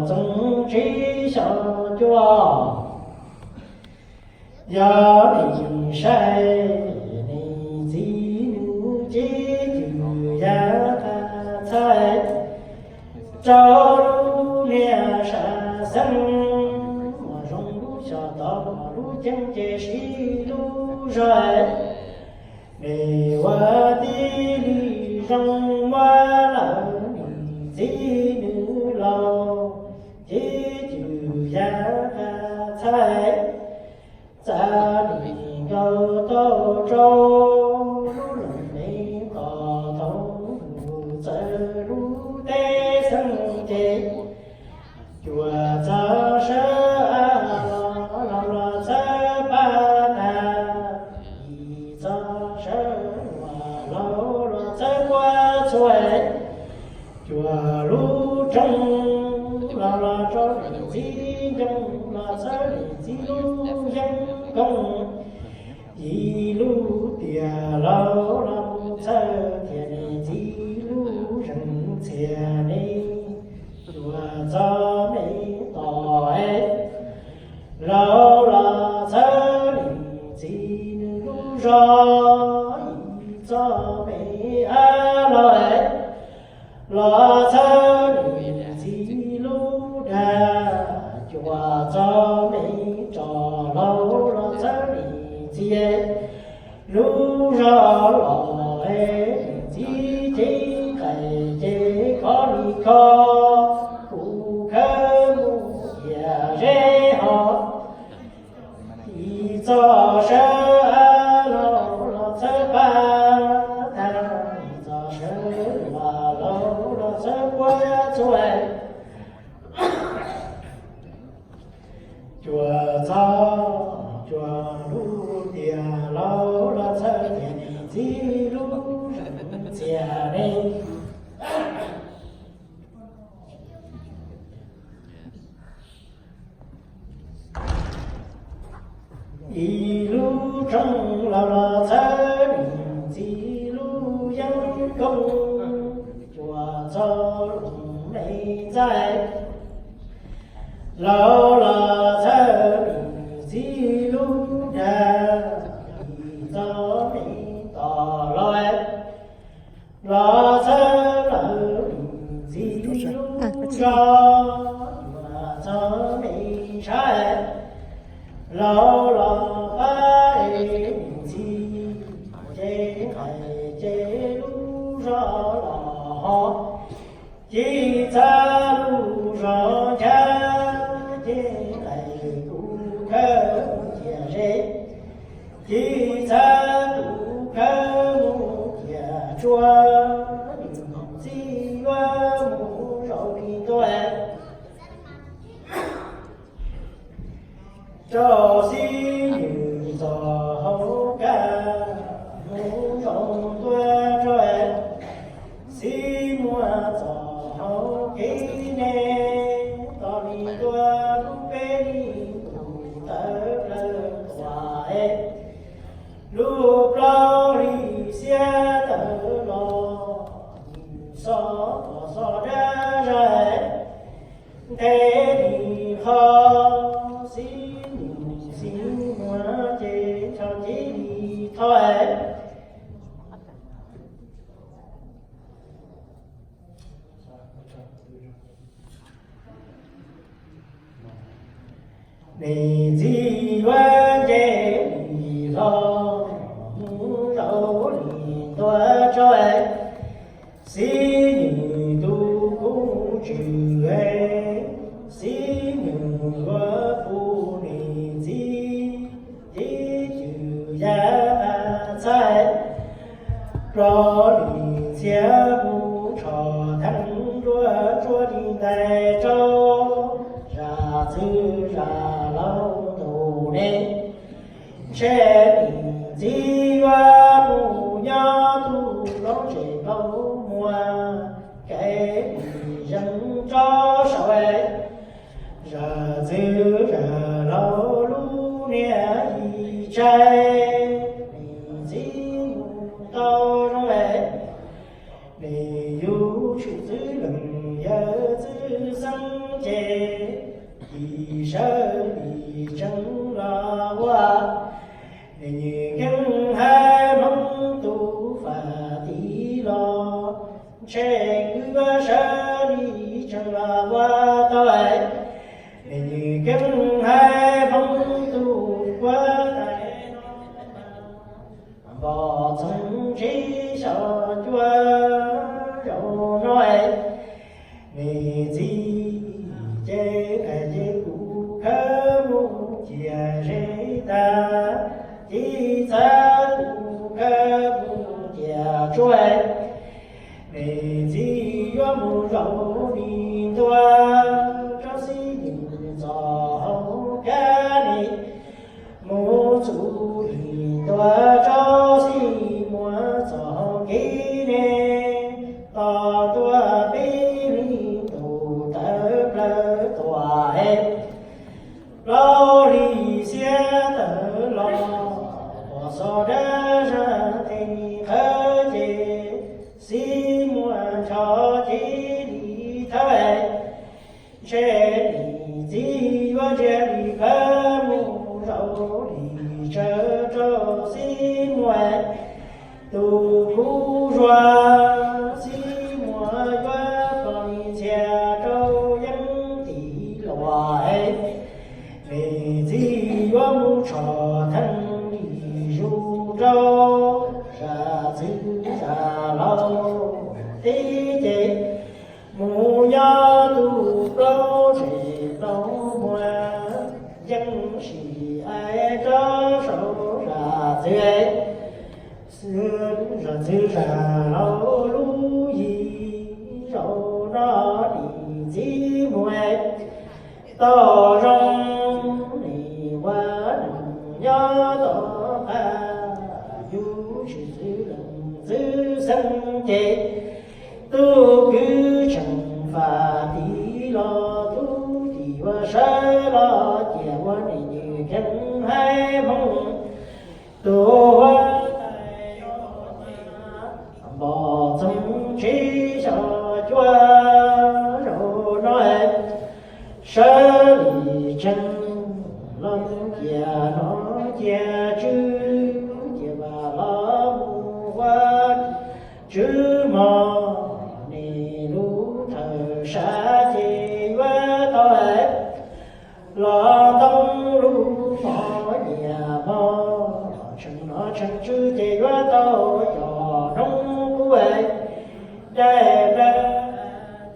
Txoov tsis xyaum cuag, yog nim saib niam txiv nws cib cwm yav qab txhaib, rau lub niag sam xeeb, muaj zoo lub xyoo tod lub ceeb ces siv lub zog. Nws ua tib li zoo muab lawm niam txiv nws laus, cib cwm yav qab txhaib, txav nim nkaus tau rau lub neej me tom thoob mus txawv lub teb xeeb ces, cuag txog sawv los los txawb pab tag, yim txog sawv los los los txawb puab txhua, cuag lub rooj los los rau niam txiv ncoo los txawb niam txiv lub yeeb kooj, yim lub tiam laus los mus txawb thiab niam txiv lub zeeg txhiab ne, cuag txog me tom laus los txawb niam txiv nws lub zog, yim txog me ab laus los txawb niam txiv lub dag, cuag txog me roj laus los txawb niam txiv lub zog los, niam txiv cev nqaij ces kho li kho, kuv khawb mus ciam zeb hos, yim txog sawv los los txawb pab tag, yim txog sawv los los los txawb puab txhua, cuag txog cuag lub tiam laus los txawb thiab niam txiv lub zeeg txhiab ne. Ib lub rooj los los txawb niam txiv lub yeeb kooj, cuag txog lub me ntxaij laus los txawb niam txiv lub dag, yim txog me tom laus los txawb lawm niam txiv lub zog, cuag txog me ntxhais laus los pab es niam txiv ces nqaij ces lub zog los hos, ci txawb lub zog cas ces nqaij kuv khawb mus ciam zeb, ci txawb kuv khawb mus ciam tsuas, niam txiv yuav mus zaum li ntua rau xib nws txog hauv kab, mus zaum ntua rau xib muag txog hauv kev ne, tau li ntua lub peb li tus tawv plaws tuaj, lub plaub li xiab tawv los, xov kom xov dab zais, ntev li qhov xib nws xib muag ces txog tib li thov niam txiv yuav nce li hlo, mus zaum li ntua tso, xib nws tus koob tswv, xib nws yuav pub niam txiv cib cwm yav txhaib, plob li txhia mus tshov theej nruab tsuab li ntais rau, zam txwv zam laus tus ne, ntshe niam txiv yuav mus nyob tus loob tsev npau muag, kev mus zeeg tso saum, zam txwv zam laus lub niag yim tshais, niam txiv mus tau zoo, niam yus tshwm txwv leej yawm txwv xeeb ces, tis sawv li tsees los ua, nws nkeeg hais Hmoob tus fam tiv los, ntshe wb sawv li tsees los ua tau, nws nkeeg hais Hmoob tus kuab tais no, npog txoov tsib xyom cuaj zaum no, nws txiv ces, ces kuv khawb mus ciam ze tag, txiv txawv kuv khawb mus ciam tsuas, nws txiv yuav mus zaum nis ntua rau xib nws txoj hauv kab nis, mus txug nis ntua rau xib muas txoj hauv kev ne, tos ntua peb me tub tawv plaws tuaj, plaub hlis xiab tawm los, pom xov dab zaj tes nis qhawv ces, xib muas nrho cia li thawb, ntshe nws txiv yuav ntsia li qhawv mus zaum li tsaws rau xib muas tus kub zuag, xib muas yuav pom nis ntxhias rau yeeb tim luam, nws txiv yuav mus tshom theej li zus rau zam txwv zam laus teb ces, mus nyob tus plaub zem plaub muag, yeej sim ais rau saum zam txwv, zam txwv zam laus lub yim. Zaum no nim txiv muas tau zoo, nim ua neej nyob tau qab, yus tsis txwv leej txwv xeeb ces, tub kwv tseem fam tiv los, tub tim ua sawv los cia ua nim nws kheev hais Hmoob tus huab tais, npog txoov tsib xyom cuaj zaum no, sawv li tsees los mus cia noj cia tswv, cia vam los mus ua tswv mog, nws lub thawm sab ces yuav tau los ntoo lub mos nyiam mog, tseem noj tseem tswv ces yuav tau cov noob qub, dai dai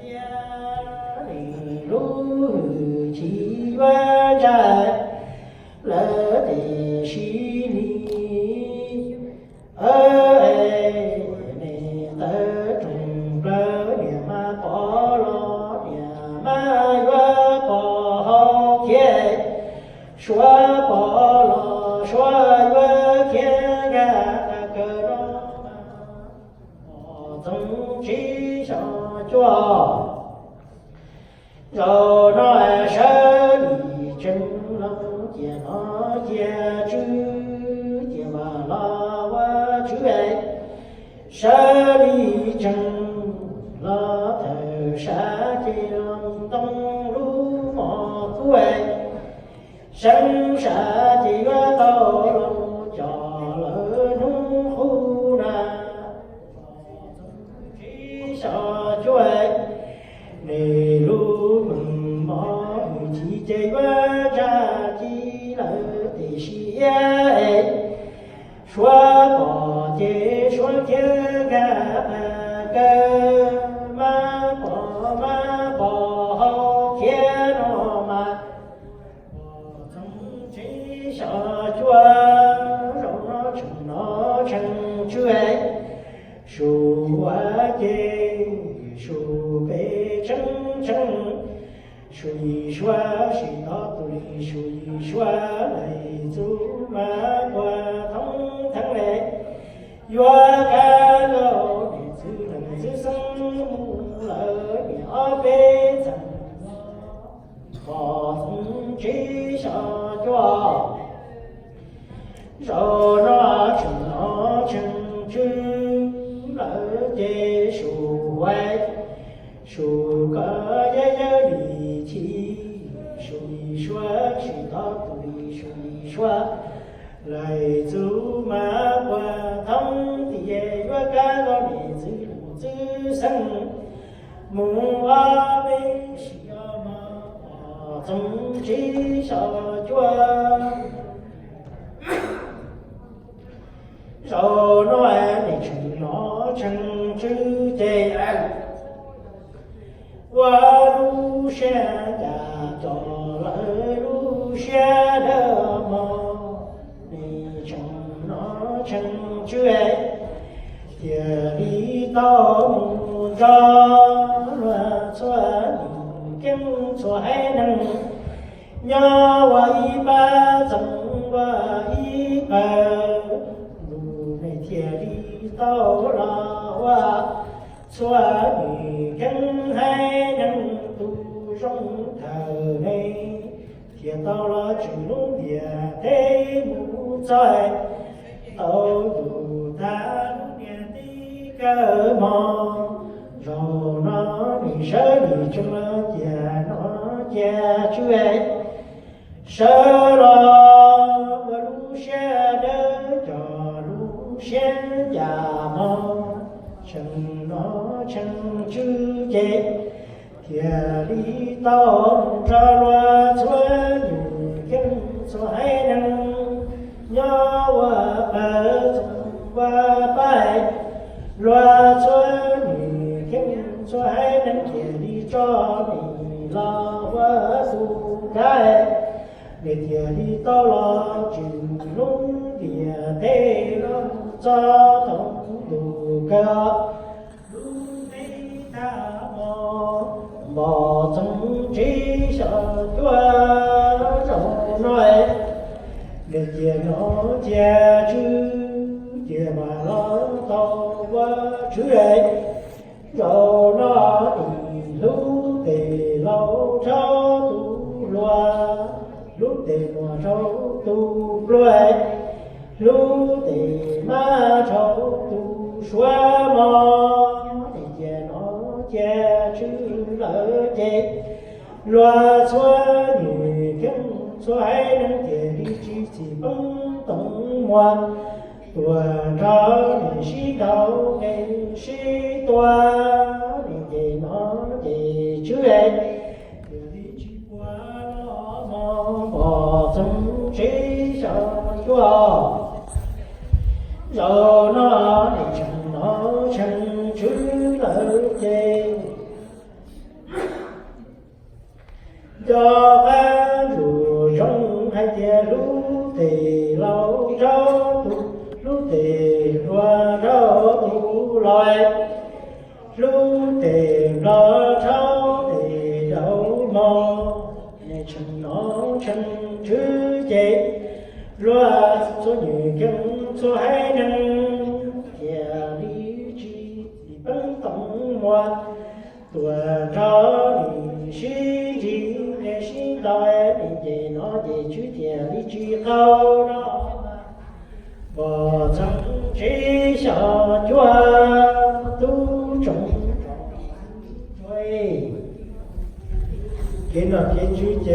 tias nws lub hwj chim yuav ntsa lawm tiam sis li nws tawv roog plaws, niam mas pom los niam mas yuav pom hauv thiab, suav pom los suav yuav khiav nkag qab kaw no. Txoov tsib xyom cuaj zaum no, sawv li tsees los cia noj cia tswv, cia vam los ua tswv, sawv li tsees los thawm sab ces los ntoo lub mos kub, seeb sab ces yuav tau los coj lawm hnub qub na. Tsib xyom cuaj, nws lub hwj mos hwj chim ces yuav ntsa ci lawm tiam sis iab es, suav pom ces suav khiav nkag qab kaw, mas pom mas pom hauv thiab no mas. Txoov tsib xyom cuaj zaum no tseem noj tseem tswv, su ua ces su peb tseeb tseeb, su yim suav sim tau tus li su yim suav lawm txuj mas puag thoob theeb le, yuav kav rau niam txwv leej txwv xeeb mus lawm niam ob peb txheej. Pom txoov tsib xyom cuaj zaum no tseem noj tseem tswv lawm ces su ua, su koj Yawg yawg li chim, su li sua, sim tau tus li su li sua, lawv txuj mas puag thoob tias yuav kab los nim txwv lus txwv xeeb mus ob peb sim o mos, pom txoov tsis xyov cuab. Zaum no nim tseem hnov tseem tswv ces ua lub siab ncas cov lawv lub siab dawb mog, nim tseem hnov tseem tswv thiaj li tau mus nrog luag txhua tus keeb txhua haiv neeg nyob ua ib pab txoos ua ib pawg lus, nej thiaj li tau los ua txhua tus keeb haiv neeg tus zoo thawm ne, thiaj tau los tseem lub ntiaj teb mus txog tau ntu tag lub niag teb kawg mog. Zaum no nim sawv nim tseem los cia no cia tswv sawv los ua lub siab dawb cov lub siab ncas mog, tseem hnov tseem tswv ces thiaj li tau mus nrog luag txhua tus keeb txhua haiv neeg nyob ua pawg txoos ua pab, luag txhua tus keeb txhua haiv neeg thiaj li tso nim los ua tus kab, nws thiaj li tau los tseem lub ntiaj teb no mus txog tau ntu kawg lub teb tag mog, pom txoov tsis xyov cuab. Zaum no nws cia no cia tswv cia mas los tau ua tswv. Zaum no nim hlub tes laus rau tus hluas, hlub tes muam rau tus pluag, hlub tes mab rau tus suav mog, nim cia no cia tswv lawm ces luag txhua tus keeb txhua haiv neeg thiaj li tsis txim poob toom muag, tuaj nrog nws sib ntaus nqi sib tua, nim ces no ces tswv thiaj li tsis pua los mog, pom txoov tsis xyov cuab. Zaum no nim tseem hnov tseem tswv lawm ces nco qab ntsuj zoo hais tias hlub tes laus rau tus, hlub tes hluas rau tus laus, hlub tes nplog rau tes daus mog, nim tseem hnov tseem tswv ces luag txhua tus keeb txhua haiv neeg thiaj li tsis txim poob toom muag, tuaj nrog nws sib ntsib nqi sib ntaus, nim ces no ces tswv thiaj li tsis qau no, pom txoov tsis xyov cuab. Tub tsoom kev nom kev tswv ces